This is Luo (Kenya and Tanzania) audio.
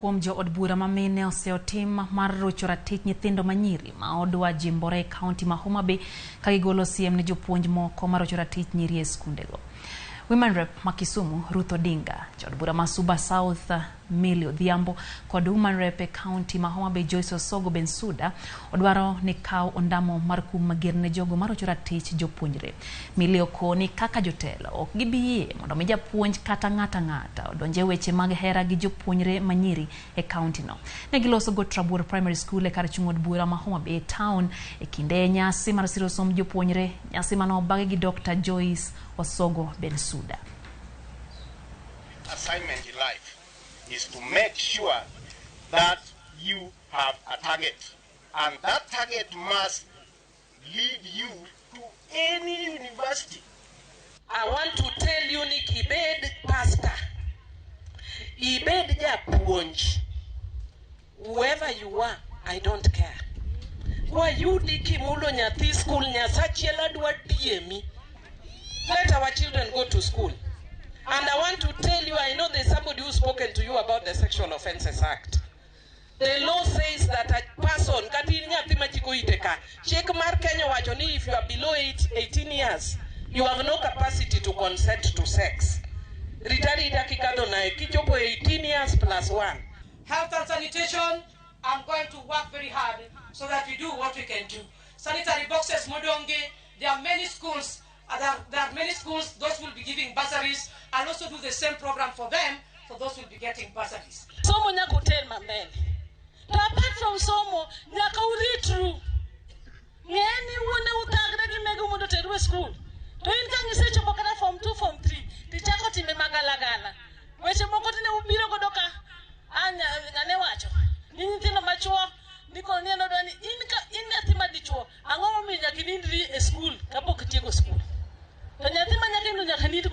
Kuom jo od bura ma mine oseotim mar rocho ratich nyithindo manyiri ma odwa jimbore e kaunti ma Homa Bay ka gigolo siem ne jopuonj moko marocho ratich nyiri e skundego. Women Rep ma Kisumu Ruth Odinga, jaod bura ma Suba South Millie Odhiambo kod Women Rep e kaunti ma Homa Bay Joyce Osogo Bensuda odwaro ni kaw ondamo mar kum mager ne jogo marocho ratich jopuonjre. Millie okoni kaka jotelo ok gibi yie mondo mi japuonj kata ng'ata ang'ata odonj e weche mag hera gi jopuonjre manyiri e kaunti no. Ne giloso Got Rabuor Primary School e kar chung' od bura ma Homa Bay Town e kinde nyasi mar siro somb jopuonjre, nyasi mane obagi gi Dr. Joyce Osogo Bensuda. Assignment in life is to make sure that you have a target, and that target must lead you to any university. I want to tell you ni kibed pastor, ibed japuonj, whoever you are, I don't care. Wayudi kimulo nyathi school, Nyasachiel adwa tiemi. Let our children go to school. And I want to tell you, I know there's somebody who's spoken to you about the Sexual Offences Act. The law says that a person, kata in nyathi machiko ite ka, chik mar Kenya wacho ni if you are below 18 years, you have no capacity to consent to sex. Rita rita kikadho naye, kichopo 18 years plus 1. Health and sanitation, I'm going to work very hard so that we do what we can do. Sanitary boxes, Modonge, there are many schools. There are many schools, those will be giving bursaries. I'll also do the same program for them, for those who will be getting bursaries. Somo nyaka uter mambele. To apart from somo, nyaka uritru. Ng'eni wuone uthagre gi mego mondo oteru e school. To in ka ngisechopo kata form 2, form 3, tichako timbe magalagala. Weche moko tinde ubiro godo ka, ng'ane wacho, ni nyithindo machuo, ni koni en odwa ni in ka in nyathi madichuo, ang'o momiyo nyaka inindri e school kapok itieko school? To nyathi ma nyaka nindo nyaka nind.